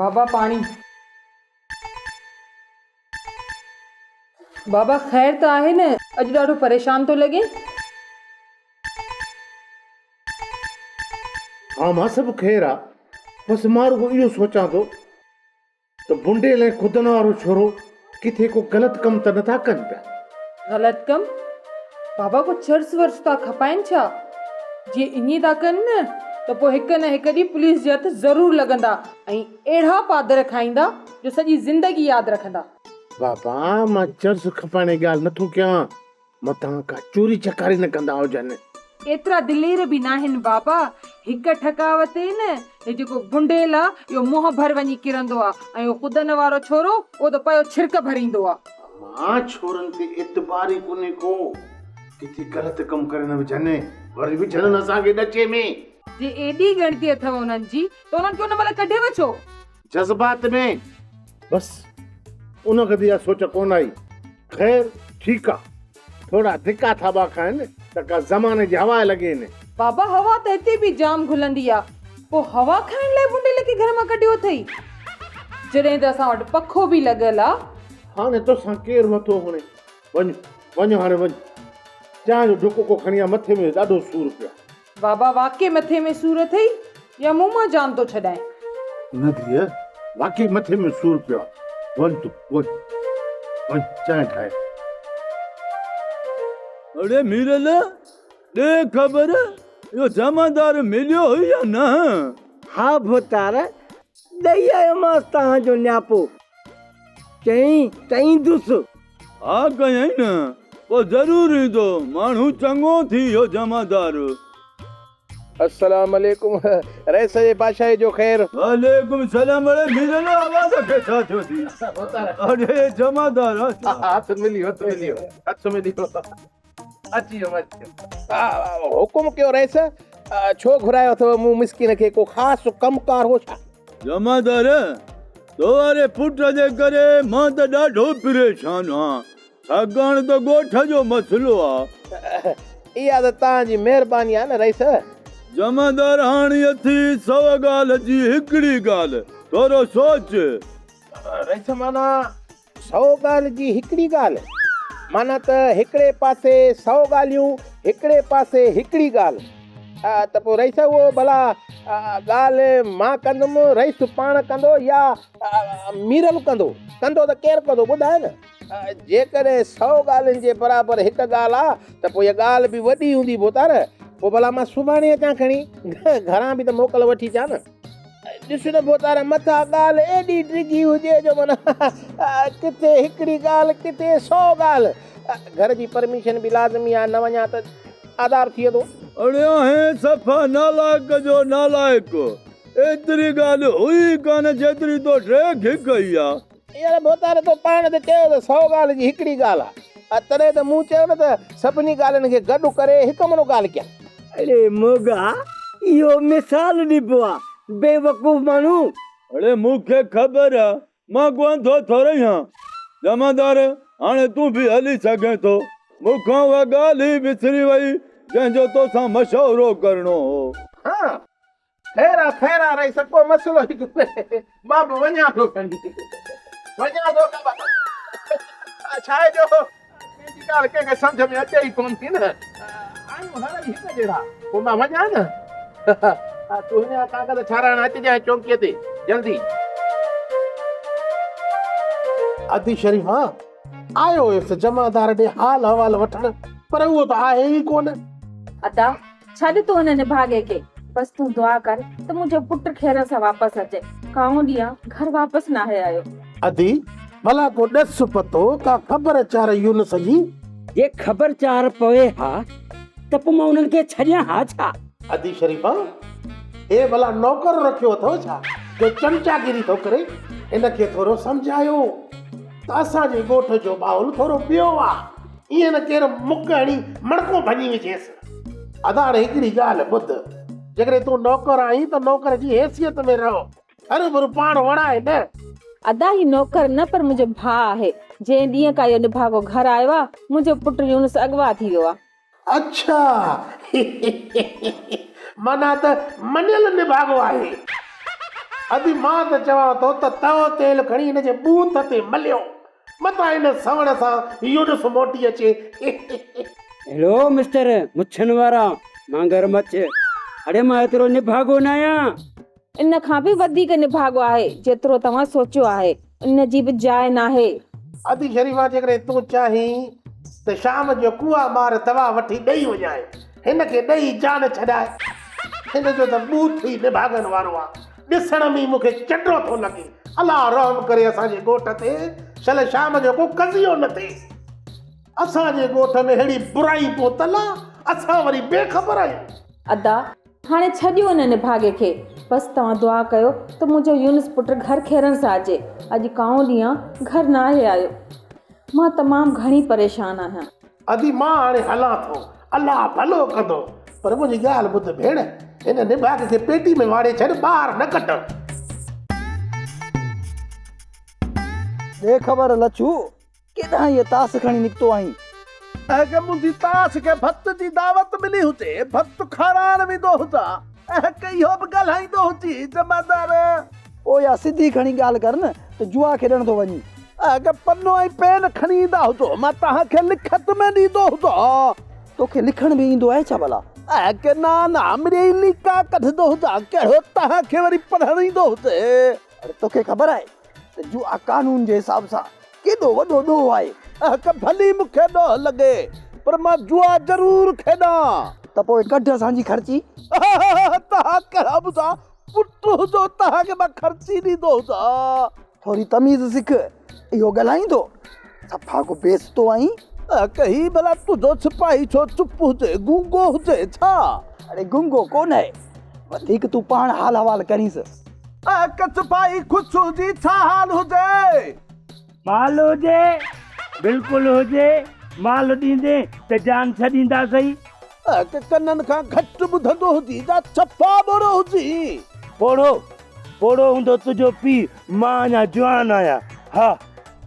بابا پاڻي. بابا خير ته آهي نه اڄ ڏاڍو پريشان ٿو لڳين. ها مان سڀ خير آ بس مان رڳو اهو سوچان ٿو ته بنڊيل ۽ خدن وارو ڇورو ڪٿي ڪو غلط ڪم ته نٿا ڪن پيا. غلط ڪم؟ بابا ڪو چرس ورس ٿا کپائين ڇا؟ جي ائين ٿا ڪن نه ته پوء هڪ نه هڪ ڏينهن پوليس جي هٿ ضرور لڳندا ۽ اهڙا پادر کائيندا جو سڄي زندگي ياد رکندا. بابا مان چرس کپائڻ جي ڳالهه نٿو ڪيان. متان ڪا چوري چڪاري نه ڪندا هجن. ايترا دلير به ناهن بابا، هڪ ٺڪاء تي نه هي جيڪو بنڊيل آ اهو منهن ڀر وڃي ڪرندو آ ۽ اهو خدن وارو ڇورو اهو ته پيو ڇرڪ ڀريندو آ. امان ڇورن تي اعتبار ئي ڪونهي ڪو، ڪٿي غلط ڪم ڪري نه وجهن، وري وجهن اسان کي ڏچي ۾. جي ايڏي ڳڻتي اٿو انهن جي ته انهن کي ان مهل ڪڍي وڇو. جذبات ۾ بس ان کي ته اها سوچ ڪونه آئي. خير ٺيڪ آ. ٿورا ڌڪا ٿاٻا کائن ته ڪا زماني جي هوا لڳين. بابا هوا ته هتي به جام گهلندي آ. پوء هوا کائڻ لاء بنڊيل کي گهر مان ڪڍيو اٿئي؟ جڏهن ته اسان وٽ پکو به لڳل آ. هاڻي توسان ڪير مٿو هڻي. وڃ وڃ هاڻي وڃ. چانهه جو ڍڪ ڪو کڻي آ مٿي ۾ ڏاڍو سور پيو آ. بابا واقعي مٿي ۾ سور اٿئي يا مون مان جان ٿو ڇڏائين؟ نه ڌيء واقعي مٿي ۾ سور پيو آ. وڃ تون وڃ وڃ چانهه ٺاهي. اڙي ميرل ڏي خبر اهو جمعدار مليو هئي يا نه؟ ها ڀوتار ڏئي آيومانس توهان جو نياپو. چيائين ته ايندس. ها ڪيائين نه، پوء ضرور ايندو، ماڻهو چڱو ٿي اهو جمعدار. السلام عليڪم رئيس جي بادشاهي جو خير. وعليڪم السلام اڙي ميرل آواز کي ڇا ٿيو ٿي اڙي جمعدار هٿ ملي هٿ ملي هٿ ملي اچي ويم اچي ويم. حڪم ڪيو رئيس ڇو گهرايو اٿو مون مسڪين کي ڪو خاص ڪم ڪار هو ڇا؟ جمعدار تو واري پٽ جي ڪري مان ته ڏاڍو پريشان آهيان، ڇاڪاڻ ته ڳوٺ جو مسئلو آ. اها ته توهان جي مهرباني آ نه رئيس. جمعدار هاڻي اٿي سو ڳالهه جي هڪڙي ڳالهه، ٿورو سوچ. رئيس معنيٰ سو ڳالهه جي هڪڙي ڳالهه، معنيٰ ته هڪڙي پاسي سو ڳالهيون، هڪڙي پاسي هڪڙي ڳالهه. ته پوء رئيس اهو ڀلا ڳالهه مان ڪندم، رئيس پاڻ ڪندو يا ميرل ڪندو؟ ڪندو ته ڪير ڪندو ٻڌاء نه. جيڪڏهن سو ڳالهين جي برابر هڪ ڳالهه آ ته پوء اها ڳالهه به وڏي هوندي ڀوتار. پوء ڀلا مان سڀاڻي اچان کڻي، گهران به ته موڪل وٺي اچان نه. ڏس نه ڀوتار مٿان ڳالهه ايڏي ڊگهي هجي جو معنيٰ ڪٿي هڪڙي ڳالهه ڪٿي سو ڳالهه. گهر جي پرميشن به لازمي آ نه وڃان ته آزار ٿي ويندو. اڙي آهين صفا نالائق جو نالائق. ايتري ڳالهه هئي ئي ڪانه جيتري تو ڊيگهه ڪئي آ. يار ڀوتار تو پاڻ ته چيو ته سو ڳالهه جي هڪڙي ڳالهه آ. تڏهن ته مون چيو نه ته سڀني ڳالهين کي گڏ ڪري هڪ منو ڳالهه ڪيان. اڙي موڳا اهو مثال ڏبو آ بيوقوف ماڻهو. اڙي مون کي خبر آ مان ڪو انڌو ٿورئي هان. جمعدار هاڻي تون به هلي سگهين ٿو. مون کان اها ڳالهه ئي وسري وئي جنهن جو توسان مشورو ڪرڻو هو. ها خير آ خير آ رئيس ڪو مسئلو ئي ڪونهي مان به وڃان ٿو کڻي وڃان ٿو ڇا آهي جو ڪنهن جي ڳالهه ڪنهن کي سمجهه ۾ اچي ئي ڪونه ٿي نه آهيون هر ئي هڪ جهڙا پوء مان وڃان نه تون هن جا ڪاغذ ٺاراهڻ اچجانء چونڪيء تي جلدي. ادي شريفا آيو هيس جمعدار ڏي حال احوال وٺڻ پر اهو ته آهي ئي ڪونه. ادا ڇڏ تون هن نڀاڳي کي، بس تون دعا ڪر ته منهنجو پٽ خير سان واپس اچي، ڪائون ڏينهن گهر واپس ناهي آيو. ادي، ڀلا ڪو ڏس پتو، ڪا خبر چار يونس جي؟ جي خبر چار پوي ها ته پوء مان انهن کي ڇڏيان ها ڇا؟ ادي شريفا، هي ڀلا نوڪر رکيو اٿئو ڇا جو چمچاگيري ٿو ڪري؟ هن کي ٿورو سمجهايو ته اسان جي ڳوٺ جو ماحول ٿورو ٻيو آ. ائين نه ڪير مڪ هڻي مڻڪو ڀڃي وجهيس. ادا هاڻي هڪڙي ڳالهه ٻڌ، جيڪڏهن تون نوڪر آهين ته نوڪر جي حيثيت ۾ رهه، هروڀرو پاڻ وڻائي نه. ادا هي نوڪر نه پر منهنجو ڀاء آهي، جنهن ڏينهن کان اهو نڀاڳو گهر آيو آ، منهنجو پٽ يونس اغوا ٿي ويو آ. اڇا! معنيٰ ته مڃيل نڀاڳو آهي. ادي مان ته چوان ٿو ته تئو تيل کڻي هن جي ٻوٿ تي مليو، متان هن سوڻ سان يونس موٽي اچي. هيلو مسٽر مڇن وارا مانگر مڇ، اڙي مان ايترو نڀاڳو ناهيان. ان کان به وڌيڪ نڀاڳو آهي، جيترو توهان سوچيو آهي، ان جي به جاء ناهي. ادي شريفا جيڪڏهن تون چاهين ته شام جو ڪوئا مار دوا وٺي ڏئي وڃانء. هن کي ڏئي جان ڇڏاء. هن جو ته ٻوٿ ئي نڀاڳن وارو آ. ڏسڻ ۾ ئي مون کي چٽو ٿو لڳي. الله رحم ڪري اسان جي ڳوٺ تي، شل شام جو ڪو قضيو نه ٿئي. اسان جي ڳوٺ ۾ ههڙي برائي پهتل آ، اسان وري بي خبر آهيون. ادا، هاڻي ڇڏيو ان نڀاڳي کي. بس توهان دعا ڪيو ته منهنجو يونس پٽ گهر خيرن سان اچي. اڄ ڪائون ڏينهن آ، گهر ناهي آيو. مان تمام گهڻي پريشان آهيان. ادي مان هاڻي هلان ٿو، الله ڀلو ڪندو، پر منهنجي ڳالهه ٻڌ ڀيڻ، هن نڀاڳ کي پيٽي ۾ واڙي ڇڏ، ٻاهر نه ڪڍ. ڏي خبر لڇو، ڪيڏانهن هيء تاس کڻي نڪتو آهين؟ اهڪ منهنجي تاس کي ڀت جي دعوت ملي هجي، ڀت کارائڻ ويندو هجان، اهڪ اهو به ڳالهائيندو هجي، جمعدار! پوء اها سڌي کڻي ڳالهه ڪر نه ته جوا کيڏڻ ٿو وڃين. اڳ پنو ۽ پين کڻي ايندا هجو، مان توهان کي لکت ۾ ڏيندو هجان. توکي لکڻ به ايندو آهي ڇا ڀلا؟ اڳ نه نه، مڙيئي ليڪا ڪڍندو هجان، ڪهڙو توهان کي وري پڙهڻ ايندو هجي. اڙي توکي خبر آهي ته جوا قانون جي حساب سان ڪيڏو وڏو ڏوهه آهي. اڳ ڀلي مون کي ڏوهه لڳي، پر مان جوا ضرور کيڏان. ته پوء ڪڍ اسان جي خرچي. توهان ڪهڙا ٻڌا پٽ هجو، توهان کي مان خرچي ڏيندو هجان. ٿوري تميز سک، اهو ڳالهائيندو صفا ڪو بي ستو آهين. ڪهي ڀلا تنهنجو سپاهي ڇو چپ هجي، گونگو هجي ڇا؟ اڙي گونگو ڪونه آهي، وڌيڪ تون پاڻ حال احوال ڪرينس. اهڪ سپاهي خوش هجي ڇا حال هجي؟ مال هجي، بلڪل هجي، مال ڏيندين ته جان ڇڏينداسئي. اهڪ ڪنن کان گهٽ ٻڌندو هجي يا صفا ٻوڙو هجي. پوڙهو، پوڙهو هوندو تنهنجو پيء، مان اڃا جوان آهيان. ها.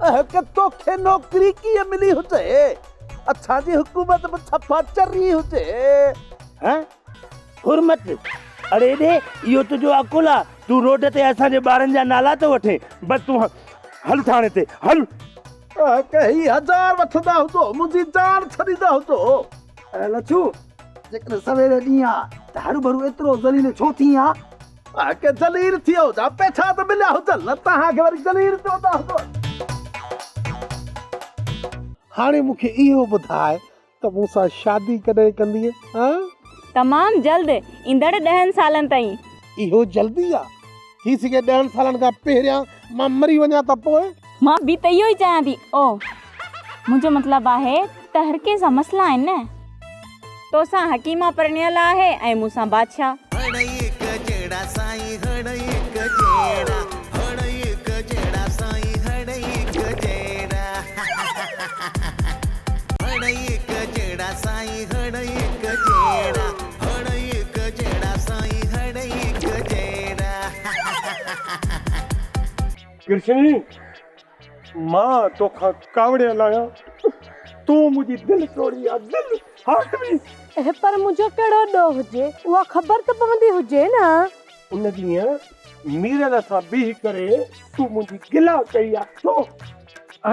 اهڪ توکي نوڪري ڪيئن ملي هجي؟ اسان جي حڪومت به صفا چري هجي. هه؟ حرمت، اڙي ڏي، اهو تنهنجو عقل آ، تون روڊ تي اسان جي ٻارن جا نالا ٿو وٺين، بس تون هل ٿاڻي تي، هل. اهڪ هي هزار وٺندا هجو، منهنجي جان ڇڏيندا هجو. اڙي لڇو، جيڪڏهن سويري ڏينهن آ ته هروڀرو ايترو ذليل ڇو ٿين ها؟ اهڪ ذليل ٿي ويو هجان، پئسا ته مليا هجن نه، توهان کي وري ذليل چوندا هجو. هاڻي مون کي اهو ٻڌاء ته مون سان شادي ڪڏهن ڪندينء؟ ها؟ تمام جلد، ايندڙ ڏهن سالن تائين. اهو جلدي آ؟ ٿي سگهي ڏهن سالن کان پهريان مان مري وڃان ته پوء؟ مان به ته اهو ئي چاهيان ٿي. اوه، منهنجو مطلب آهي ته هر ڪنهن سان مسئلا آهن نه. توسان حڪيما پرڻيل آهي ۽ مون سان بادشاهه. ڪرشني، مان توکان ڪاوڙيل آهيان. تون منهنجي دل ٽوڙي آ، دل، هارٽ به. اهي پر منهنجو ڪهڙو ڏوهه هجي، اها خبر ته پوندي هجي نه. ان ڏينهن ميرل سان بيهي ڪري تون منهنجي گلا ڪئي آ، ڇو؟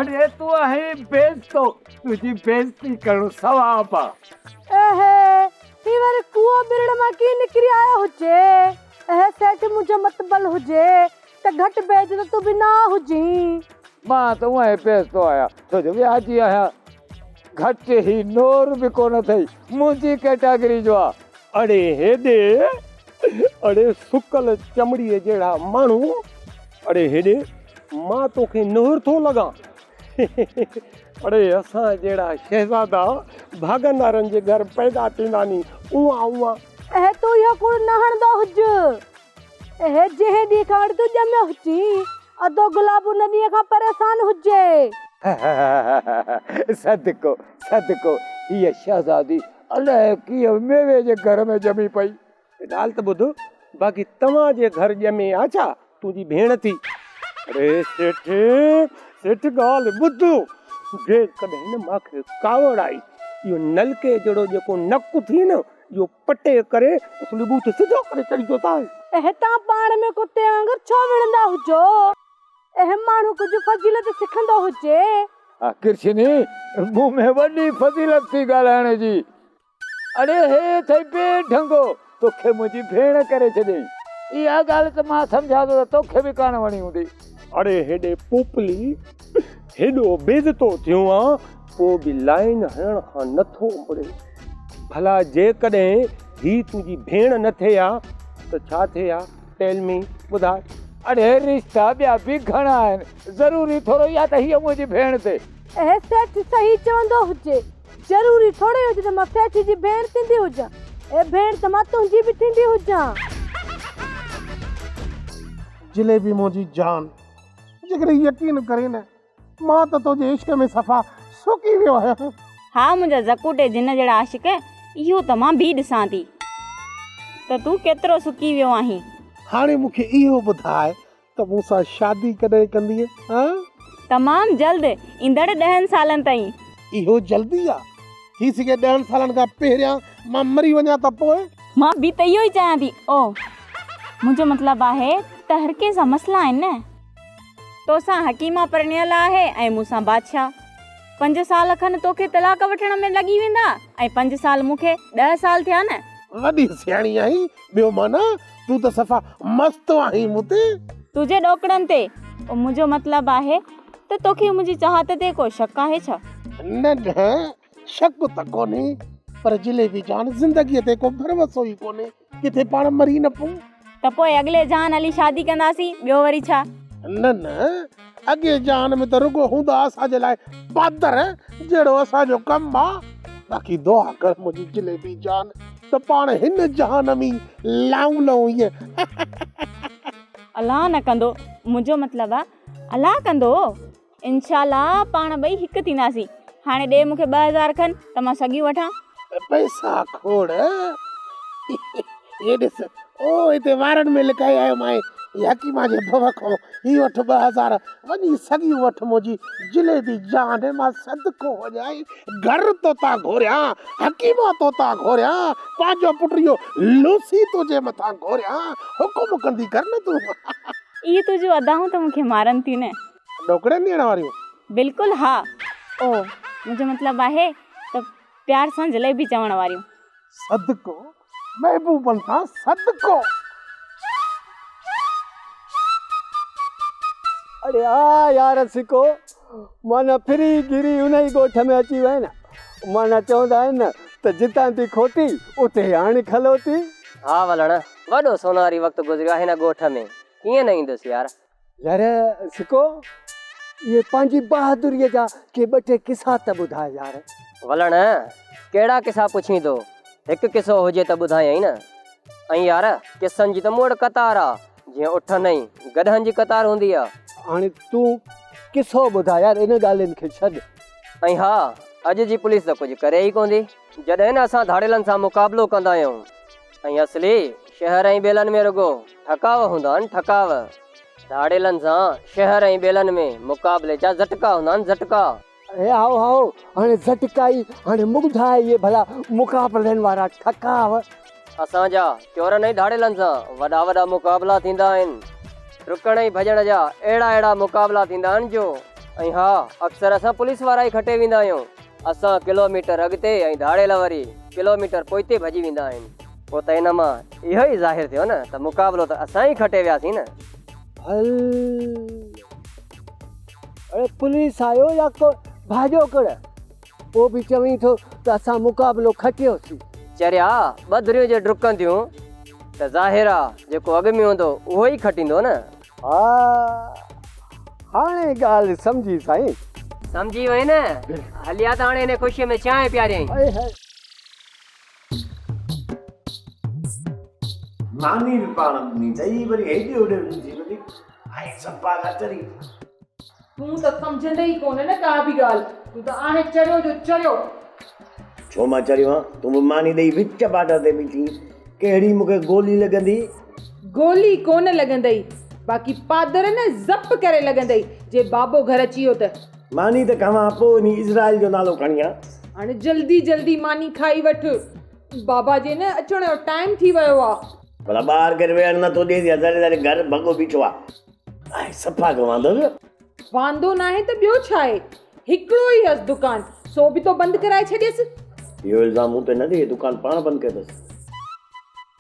اڙي تون آهين بيعزتو، تنهنجي بيعزتي ڪرڻ ثواب آ. اهي، هي وري ڪوئو ٻرڙ مان ڪيئن نڪري آيو هجي؟ اهي سيٺ منهنجو متبل هجي ته گهٽ بيعزتو تون به نه هجين. مان ته اونئن ئي بيعزتو آهيان، ڇو جو وياجي آهيان. گهٽ هي نور به ڪونه اٿئي، منهنجي ڪيٽاگري جو آ. اڙي هيڏي، اڙي سڪل چمڙيء جهڙا ماڻهو، اڙي هيڏي، مان توکي نهر ٿو لڳان. اڙي اسان جهڙا شهزادا ڀاڳن وارن جي گهر پيدا ٿيندا ني، اونئان اونئان. اهي تون اهو ڪوڙ نه هڻندو هج. اهي جنهن ڏينهن کان وٺي تون ڄميو هجين، ادو گلاب ان ڏينهن کان پريشان هجي. صدقو صدقو هيء شهزادي الائي ڪيئن ميوي جي گهر ۾ ڄمي پئي. ڳالهه ته ٻڌ، باقي توهان جي گهر ڄمي آ ڇا؟ تنهنجي ڀيڻ ٿي. اڙي سيٺ، سيٺ ڳالهه ٻڌ، جيڪڏهن نه مان کي ڪاوڙ آئي، اهو نلڪي جهڙو جيڪو نڪ ٿي نه، اهو پٽي ڪري اصلي ٻوٿ سڌو ڪري ڇڏيندوسانء. اهي توهان پاڻ ۾ ڪتي وانگر ڇو وڙهندا هجو؟ اهي ماڻهو ڪجهه فضيلت سکندو هجي. ها ڪرشني، مون ۾ وڏي فضيلت ٿي ڳالهائڻ جي. اڙي هي اٿئي بي ڍنگو، توکي منهنجي ڀيڻ ڪري ڇڏيائين. اها ڳالهه ته مان سمجهان ٿو ته توکي به ڪانه وڻي هوندي. اڙي هيڏي پوپلي، هيڏو بيعزتو ٿيو آن، پوء به لائين هڻڻ کان نٿو مڙين. ڀلا جيڪڏهن هي تنهنجي ڀيڻ نه ٿئي ها ته ڇا ٿئي ها؟ ٽيل مي، ٻڌاء. اڙي رشتا ٻيا به گهڻا آهن، ضروري ٿورو ئي آ ته هيء منهنجي ڀيڻ ٿئي. اهي سيٺ صحيح چوندو هجي. ضروري ٿوري هجي ته مان سيٺ جي ڀيڻ ٿيندي هجان. اي ڀيڻ ته مان تنهنجي به ٿيندي هجان. جليبي منهنجي جان، جيڪڏهن يقين ڪرين نه، مان ته تنهنجي عشق ۾ صفا سڪي ويو آهيان. ها منهنجا زڪوٽي جن جهڙا عاشق، اهو ته مان به ڏسان ٿي ته تون ڪيترو سڪي ويو آهين. هاڻي مون کي اهو ٻڌاء ته مون سان شادي ڪڏهن ڪندينء، هان؟ تمام جلد، ايندڙ ڏهن سالن تائين. اهو جلدي آ. ٿي سگهي ڏهن سالن کان پهريان مان مري وڃان ته پوء؟ مان به ته اهو ئي چاهيان ٿي. اوه، منهنجو مطلب آهي ته هر ڪنهن سان مسئلا آهن نه. توسان حڪيما پرڻيل آهي ۽ مون سان بادشاهه. پنج سال کن توکي طلاق وٺڻ ۾ لڳي ويندا ۽ پنج سال مون کي، ڏهه سال ٿيا نه. وڏي سياڻي آهين، ٻيو معنيٰ تون ته صفا مست آهين مون تي. تنهنجي ڏوڪڙن تي. او منهنجو مطلب آهي ته توکي منهنجي چاهت تي ڪو شڪ آهي ڇا؟ نه نه شڪ ته ڪونهي پر جليبي جان زندگيء تي ڪو ڀروسو ئي ڪونهي ڪٿي پاڻ مري نه پئون. ته پوء اڳلي جهان هلي شادي ڪنداسين ٻيو وري ڇا؟ نه نه اڳئين جهان ۾ ته رڳو هوندا اسان جي لاء پادر جهڙو اسان جو ڪم آ. باقي دعا ڪر منهنجي جليبي جان ته پاڻ هن جهان ۾ لائون لئون ائين. الله نه ڪندو منهنجو مطلب آ الله ڪندو انشاء الله پاڻ ٻئي هڪ ٿينداسين. هاڻي ڏي مون کي 2000 کن ته مان سڳيون وٺان. پئسا کوڙ. هي ڏس، او هتي وارن ۾ لڪائي آيو مانء. هي حڪيما جي ڀؤ کان هي وٺ 2000، وڃي سڳيون وٺ منهنجي جليبي جان، مان صدقو وڃائي گهر توتان گهوريان، حڪيما توتان گهوريان، پنهنجو پٽ اهو لوسي تنهنجي مٿان گهوريان، حڪم ڪندي ڪر نه تون. اهي تنهنجون ادائون ته مون کي مارن ٿيون نه. ڏوڪڙن ڏيڻ واريون؟ بلڪل ها. او، منهنجو مطلب آهي ته پيار سان جليبي چوڻ واريون. صدقو محبوبن تان صدقو. اڙي آ يار سڪو معنيٰ ڦري گهري ان ئي ڳوٺ ۾ اچي وئين نه معنيٰ چوندا آهن نه ته جتان ٿي کوٽي اتي هاڻي کلوتي. ها ولڻ وڏو سونهاري وقت گذريو آهي هن ڳوٺ ۾ ڪيئن نه ايندس يار. يار سڪو اهي پنهنجي بهادريء جا ڪي ٻه ٽي قصا ته ٻڌاء يار. ولڻ، ڪهڙا قصا پڇين ٿو؟ هڪ قصو هجي ته ٻڌايائين نه. ۽ يار قصن جي ته مون وٽ قطار آ، جيئن اٺن ۽ گڏهن جي قطار هوندي آ. هاڻي تون قصو ٻڌاء يار ان ڳالهين کي ڇڏ. ۽ ها اڄ جي پوليس ته ڪجهه ڪري ئي ڪوندي. جڏهن نه اسان ڌاڙيلن سان مقابلو ڪندا آهيون ۽ اصلي شهر ۽ ٻيلن ۾ رڳو ٺڪاء هوندا آهن ٺڪاء. ڌاڙيلن سان شهر ۽ ٻيلن ۾ مقابلي جا جهٽڪا هوندا آهن جهٽڪا. اڙي هائو هائو هاڻي جهٽڪا ئي هاڻي مون ٻڌاء اهي ڀلا مقابلن وارا ٺڪاء. اسان جا چورن ۽ ڌاڙيلن سان وڏا وڏا مقابلا ٿيندا آهن. ڊڪڻ ۽ ڀڄڻ جا اهڙا اهڙا مقابلا ٿيندا آهن جو ۽ ها اڪثر اسان پوليس وارا ئي کٽي ويندا آهيون. اسان ڪلو ميٽر اڳتي ۽ ڌاڙيل وري ڪلو ميٽر پوئتي ڀڄي ويندا آهن. پوء ته ان مان اهو ئي ظاهر ٿيو نه ته مقابلو ته اسان ئي کٽي وياسين نه. هل اڙي پوليس آيو يا ڪو ڀاڄوڪڙ پوء به چوين ٿو ته اسان مقابلو کٽيوسين. چريا ٻه ڌريون جي ڊڪنديون ته ظاهر آ جيڪو اڳ ۾ هوندو اهو ئي کٽيندو نه. ها هاڻي ڳالهه سمجهي سائين. سمجهي وئين نه؟ هليا ته هاڻي هن خوشيء ۾ چانهه پياريائين. ماني به پاڻ ڏني اٿئي، وري هيڏي هوڏي وڃي ٿي وڃي. آهي صفا لاچاري. تون ته سمجهندين ئي ڪونه نه ڪا به ڳالهه، تون ته آهين چريو جو چريو. ڇو مان چريو آهيان؟ تون به ماني ڏئي وچ بارڊر تي بيٺي ڪهڙي مون کي گولي لڳندي؟ گولي ڪونه لڳندئي، باقي پادر نه زپ ڪري لڳندئي، جي بابو گهر اچي ويو ته. ماني ته کاوان پوء انهي اسرائيل جو نالو کڻي ها. هاڻي جلدي جلدي ماني کائي وٺ، بابا جي نه اچڻ جو ٽائيم ٿي ويو آ. ڀلا ٻاهر ڪير ويهڻ نه ٿو ڏئيس يا ساري ساري گهر ڀڳو بيٺو آ. آء صفا کان واندو ويو. واندو ناهي ته ٻيو ڇا آهي؟ هڪڙو ئي هئس دڪان، سو به تو بند ڪرائي ڇڏيس. اهو الزام مون تي نه ڏي، دڪان پاڻ بند ڪيو اٿس.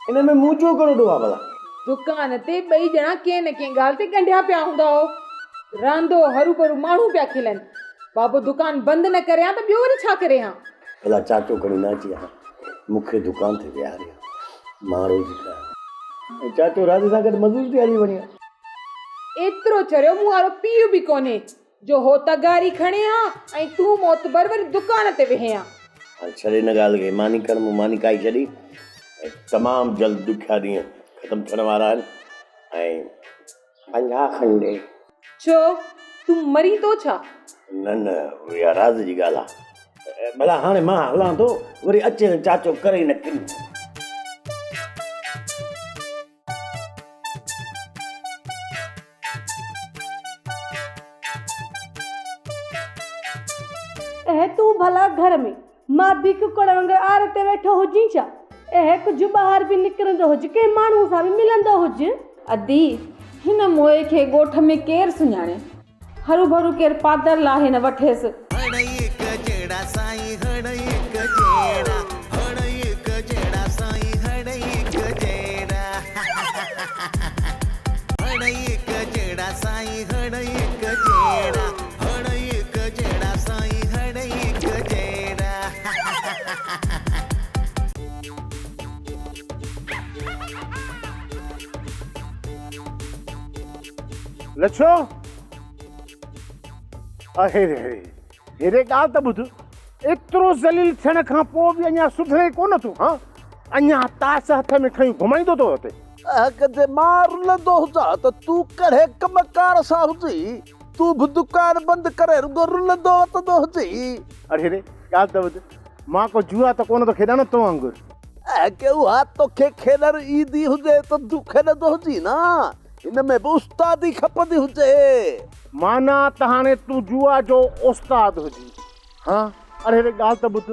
ان ۾ منهنجو ڪهڙو ڏوهه آ ڀلا؟ دڪان تي ٻئي ڄڻا ڪنهن نه ڪنهن ڳالهه تي ڳنڍيا پيا هوندا هو. رهندو هروڀرو ماڻهو پيا کلن. بابو دڪان بند نه ڪري ها ته ٻيو وري ڇا ڪري ها؟ ڀلا چاچو کڻي نه اچي ها، مون کي دڪان تي ويهاري ها، مان روزي کايان ها ۽ چاچو راضي سان گڏ مزوري تي هلي وڃي ها. ايترو چريو مون وارو پيء به ڪونهي جو هو تغاري کڻي ها ۽ تون معتبر وري دڪان تي ويهين ها. هاڻ ڇڏ ان ڳالهه کي، ماني کڻ، مون ماني کائي ڇڏي ۽ تمام جلد ڏکيا ڏينهن ختم ٿيڻ وارا آهن ۽ 50 کن ڏي. ڇو، تون مرين ٿو ڇا؟ نه نه، اها راز جي ڳالهه آ. ڀلا هاڻي مان هلان ٿو، وري اچي ته چاچو ڪري نه ڪن. اهي تون ڀلا گهر ۾ مادي ڪڪڙ وانگر آر تي ويٺو هجين ڇا؟ اهي ڪجهه ٻاهر به نڪرندو هج، ڪنهن ماڻهوء سان به ملندو هج. ادي، هن موئي کي ڳوٺ ۾ ڪير سڃاڻي؟ هروڀرو ڪير پادر لاهي نه وٺيس. لڇو! اهي ري هي ري ڳالهه ته ٻڌ، ايترو ذليل ٿيڻ کان پوء به اڃا سڌرين ڪونه ٿو هان؟ اڃا تاس هٿ ۾ کڻي گهمائيندو ٿو وتين. اهڪ جي مان رلندو هجان ته تون ڪهڙي ڪم ڪار سان هجين، تون به دڪان بند ڪري رڳو رلندو وتندو هجين. اڙي ري ڳالهه ته ٻڌ، مان ڪو جوا ته ڪونه ٿو کيڏان نه تو وانگر. اهڪ اها توکي کيڏڻ ايندي هجي ته تون کيڏندو هجين نه. هن ۾ به استادي کپندي هجي. معنيٰ ته هاڻي تون جوا جو استاد هجين. ها اڙي هيڏي ڳالهه ته ٻڌ،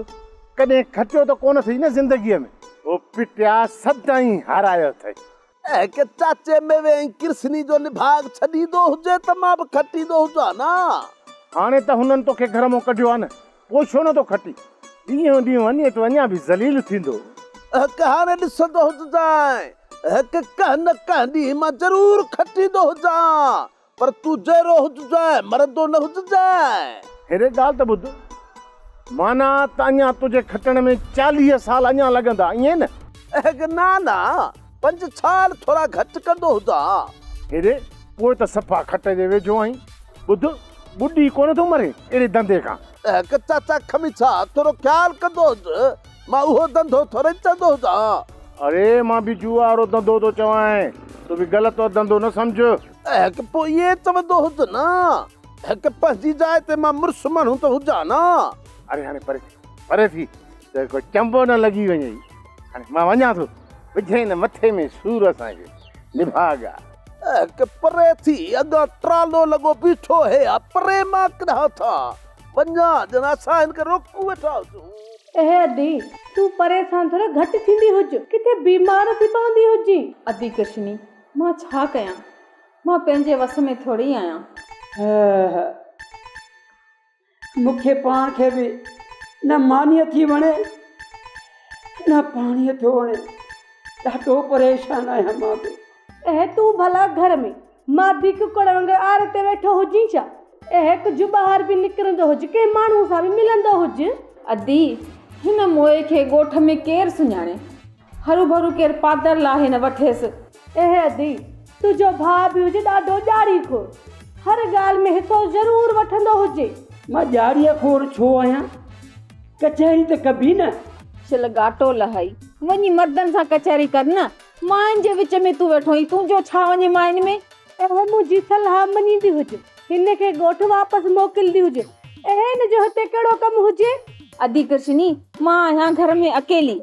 ڪڏهن کٽيو ته ڪونه اٿئي نه زندگيء ۾؟ او پٽيا سدائين هارايو اٿئي. اهي ڪي چاچي ميوي ۽ ڪرسني جو نڀاڳ ڇڏيندو هجي ته مان به کٽيندو هجان نه. هاڻي ته هنن توکي گهر مان ڪڍيو آهي نه، پوء ڇو نه ٿو کٽين؟ ڏينهون ڏينهن وڃي ته اڃا به ذليل ٿيندو. اهڪ هاڻي ڏسندو هججانء. اهڪ ڪنهن نه ڪنهن ڏينهن مان ضرور کٽيندو هجان، پر تون جيئرو هججانء، مرندو نه هججانء. هيڏي ڳالهه ته ٻڌ، معنيٰ ته اڃا تنهنجي کٽڻ ۾ 40 سال اڃا لڳندا، ائين نه؟ اهڪ نه نه، پنج سال ٿورا گهٽ ڪندو هجان. هيڏي، پوء ته صفا کٽ جي ويجهو آهين. ٻڌ، ٻڏي ڪونه ٿو مرين اهڙي ڌنڌي کان. اهڪ چاچا خميسا، ٿورو خيال ڪندو هج، مان اهو ڌنڌو ٿورئي چوندو هجان. اڙي مان به جوئا وارو ڌنڌو ٿو چوانء، تون به غلط ڌنڌو نه سمجهه. اهڪ پوء ائين چوندو هج نه. اهڪ پنهنجي جاء تي مان مڙس ماڻهو ته هجان نه. اڙي هاڻي پري ٿي، پري ٿي ته ڪو چنبو نه لڳي وڃئي. هاڻي مان وڃان ٿو، وجهين نه مٿي ۾ سور اسان کي، نڀاڳا. اهڪ پري ٿي، اڳيان ٽرالو لڳو بيٺو هي آ، پري مان ڪڏهان ٿا وڃان، ڄڻ اسان هن کي روڪون ويٺا هجون. اهي ادي، تون پري سان ٿورو گهٽ ٿيندي هج، ڪٿي بيمار ٿي پوندي هجين. ادي ڪرشني، مان ڇا ڪيان؟ مان پنهنجي وس ۾ ٿوري آهيان. هه، مون کي پاڻ کي به نه مانيء ٿي وڻي، نه پاڻيء ٿو وڻي. ڏاڍو پريشان آهيان مان به. اهي تون ڀلا گهر ۾ مادي ڪڪڙ وانگر آر تي ويٺو هجين ڇا؟ اهي ڪجهه ٻاهر به نڪرندو هج، ڪنهن ماڻهوء سان به ملندو هج. ادي، هن موئي کي ڳوٺ ۾ ڪير سڃاڻي؟ هروڀرو ڪير پادر لاهي نه وٺيس. اهي ادي، تنهنجو ڀاء به هجي ڏاڍو ڄاڙي خور. هر ڳالهه ۾ حصو ضرور وٺندو هجي. مان ڄاڙيء خور ڇو آهيان؟ ڪچهري ته ڪبي نه. شل ڳاٽو لهائي، وڃي مردن سان ڪچهري ڪر نه. ماين جي وچ ۾ تون ويٺو آهين، تنهنجو ڇا وڃي ماين ۾؟ اهي منهنجي صلاح مڃيندي هج، هن کي ڳوٺ واپس موڪلندي هج. اهي هن جو هتي ڪهڙو ڪم هجي؟ ادي ڪرشني، مان آهيان گهر ۾ اڪيلي.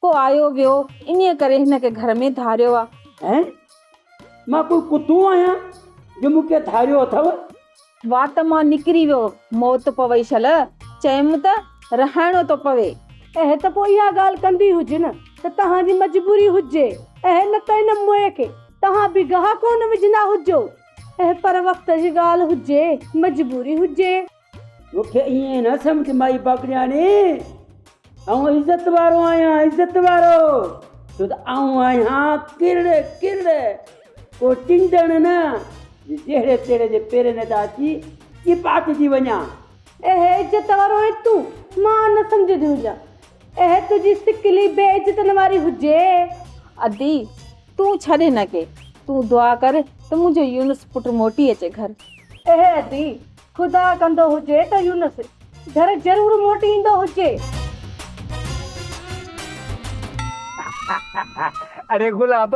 ڪو آيو ويو، انهيء ڪري هن کي گهر ۾ ڌاريو آ. ۽ مان ڪو ڪتو آهيان جو مون کي ڌاريو اٿو؟ وات مان نڪري ويو، موت پوئي شل، چيم ته رهائڻو ٿو پوي. اهي ته پوء اها ڳالهه ڪندي هج نه. ته توهان جي مجبوري هجي اهي نه ته ان موئي کي توهان به گاهه ڪونه وجهندا هجو اهي پر وقت جي ڳالهه هجي مجبوري هجي. مون کي ائين نه سمجهه مائي باگڙياڻي، آئون عزت وارو آهيان، عزت وارو، ڇو ته آئون آهيان ڪرڙ ڪرڙ، ڪو ٽنڊڻ نه، جو جهڙي تهڙي جي پيرن هيٺان اچي چپاٽجي وڃان. اهي عزت وارو آهين تون، مان نه سمجهندي هجان، اهي تنهنجي سڪلي بي عزتن واري هجي. ادي، تون ڇڏ هن کي، تون دعا ڪر ته منهنجو يونس پٽ موٽي اچي گهر. اهي ادي، خدا ڪندو هجي ته يونس گهر ضرور موٽي ايندو هجي. اڙي گلاب،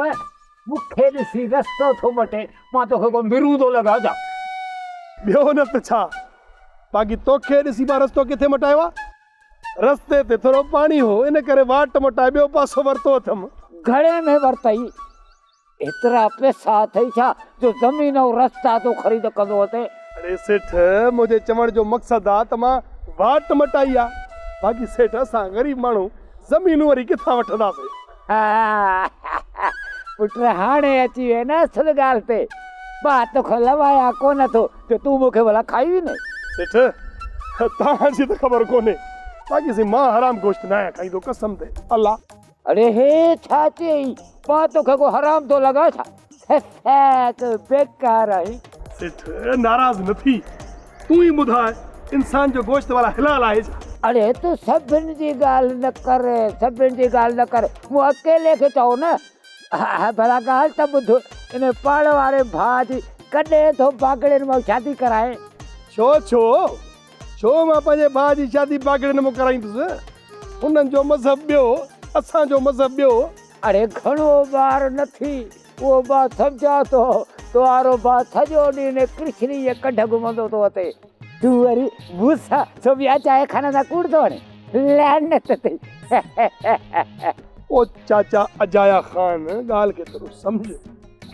مون کي ڏسي رستو ٿو مٽين، مان توکي ڪو مرون ٿو لڳان ڇا؟ ٻيو نه ته ڇا، باقي توکي ڏسي مان رستو ڪٿي مٽايو آ؟ رستي تي ٿورو پاڻي هو، ان ڪري واٽ مٽائي ٻيو پاسو ورتو اٿم. گهڻي ۾ ورتئي؟ ايترا پئسا اٿئي ڇا جو زمين ۽ رستا تون خريد ڪندو اٿين؟ اڙي سيٺ، منهنجي چوڻ جو مقصد آ ته مان واٽ مٽائي آ، باقي سيٺ اسان غريب ماڻهو زمينون وري ڪٿان وٺنداسين؟ پٽ هاڻي اچي وئين نه اصل ڳالهه تي. مان توکان لوايان ڪونه ٿو جو تون مون کي ڀلا کائي ويندين. سيٺ، توهان جي ته خبر ڪونهي، باقي سائين مان حرام گوشت ناهيان کائيندو قسم تي الله. اڙي هي ڇا چيئي، مان توکي ڪو حرام ٿو لڳان ڇا؟ سيٺ بيڪار آهين. سيٺ، ناراض نه ٿي، تون ئي ٻڌاء انسان جو گوشت ڀلا حلال آهي ڇا؟ اڙي تون سڀن جي ڳالهه نه ڪر، سڀن جي ڳالهه نه ڪر، مون اڪيلي کي چئو نه. ڀلا ڳالهه ته ٻڌ، ان پاڙ واري ڀاء جي ڪڏهن ٿو باگڙين مان شادي ڪرائين؟ ڇو ڇو؟ ڇو مان پنهنجي ڀاء جي شادي باگڙين مان ڪرائيندس؟ هنن جو مذهب ٻيو، اسان جو مذهب ٻيو. اڙي گهڻو ٻار نه ٿي، اهو مان سمجهان ٿو، توهارو ڀاء سڄو ڏينهن ان ڪرشني جي ڪڍ گهمندو ٿو وتي. تون وري مون سان سوڀيا چانهه خانه تان ڪوڙ ٿو هڻين؟ لعنت اٿئي. او چاچا اجايا خان، ڳالهه کي ٿورو سمجهه.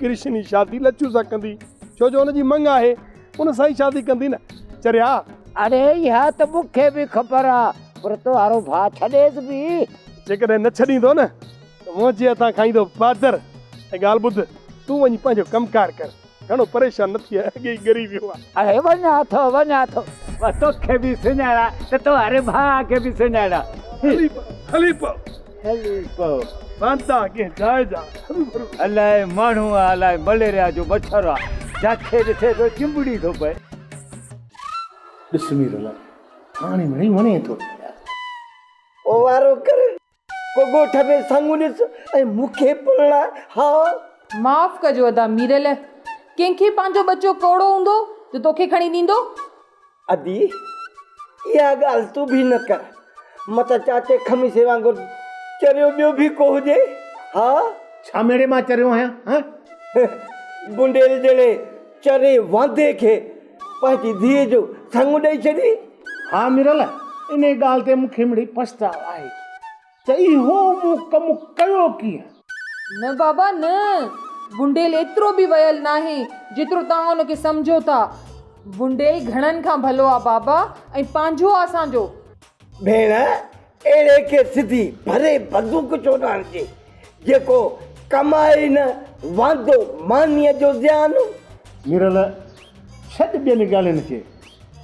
ڪرشني شادي لچو سان ڪندي، ڇو جو ان جي مڱ آهي، ان سان ئي شادي ڪندي نه. چريا! اڙي اها ته مون کي به خبر آ، پر توهارو ڀاء ڇڏيس به. جيڪڏهن نه ڇڏيندو نه ته منهنجي هٿان کائيندو پادر. ۽ ڳالهه ٻڌ، تون وڃي پنهنجو ڪم ڪار ڪر. گهڻو پريشان نه ٿيء، اڳي ئي ڳري ويو آ. اڙي وڃان ٿو، وڃان ٿو. مان توکي به سڃاڻان ته توهاري ڀاء کي به سڃاڻان. هلي پئو، هلي پئو. هلي پئو. واندا ڪنهن جاء جا. الائي ماڻهو آ، الائي مليريا جو مڇر آ، جاکي ڏسي ٿو چنبڙي ٿو پئي. ڏس ميرل، هاڻي مڙئي وڻي ٿو ته يار. او وارو ڪر، ڪو ڳوٺ ۾ سڱ ڏس ۽ مون کي پرڻاء، ها. معاف ڪجو ادا ميرل، ڪنهن کي پنهنجو ٻچو ڪوڙو هوندو جو توکي کڻي ڏيندو. ادي، اها ڳالهه تون به نه ڪر، متان چاچي خميسي وانگر چريو ٻيو به ڪو هجي، ها. ڇا ميڙي مان چريو آهيان، ها؟ بنڊيل جهڙي چري واندي کي پنهنجي ڌيء جو سڱ ڏئي ڇڏي. ها ميرل، انهيء ڳالهه تي مون کي مڙئي پڇتاء آهي ته اهو مون ڪم ڪيو ڪيئن؟ نه بابا نه، بنڊيل ايترو به ويل ناهي جيترو توهان ان کي سمجهو ٿا. بنڊيل گهڻن کان ڀلو آ بابا ۽ پنهنجو آ اسان جو. ڀيڻ، اهڙي کي سڌي ڀري بندوق ڇو نه هڻجي، جيڪو ڪمائي ئي نه، واندو مانيء جو زيان. ميرل، ڇڏ ٻين ڳالهين کي،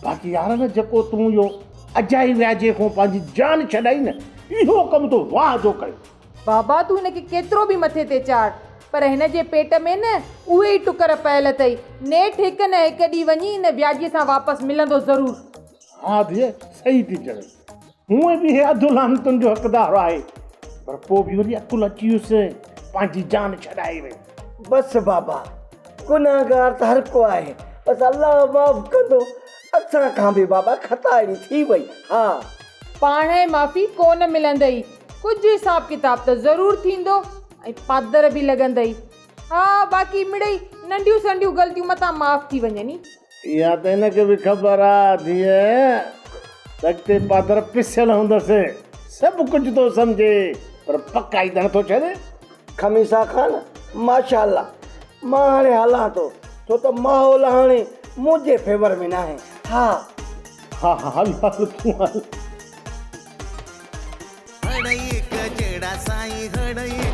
باقي يار نه جيڪو تون اهو اجائي وياجي کان پنهنجي جان ڇڏائي نه، اهو ڪم تو واهه جو ڪيو. بابا تون هن کي ڪيترو به مٿي تي چاڙهه، پر هن جي پيٽ ۾ نه اهي ئي ٽڪر پيل اٿئي، نيٺ هڪ نه هڪ ڏينهن وڃي ان وياجيء سان واپس ملندو ضرور. ها ڌيء، صحيح ٿي چوين. هونئن به هي اڌ لعنتن جو حقدار آهي، پر پوء به وري عقل اچي ويس، پنهنجي جان ڇڏائي ويو. بس بابا، گنهگار ته هر ڪو آهي، بس الله معاف ڪندو. اسان کان به بابا خطا اهڙي ٿي وئي، ها. پاڻهي معافي ڪونه ملندئي، ڪجهه حساب ڪتاب ته ضرور ٿيندو ۽ پادر به لڳندئي. ها، باقي مڙئي ننڍيون سنڍيون غلطيون متان معاف ٿي وڃن ئي. اها ته هن کي به خبر آ ڌيء ته اڳتي پادر پسيل هوندس. سڀ ڪجهه ٿو سمجهي پر پڪائي ته نٿو ڇڏي. خميسا خان، ماشاء الله، مان هاڻي هلان ٿو، ڇو ته ماحول هاڻي منهنجي فيور ۾ ناهي. ها. ها ها هل هل تون هل. اڙي هڪ جهڙا سائين هڻئي.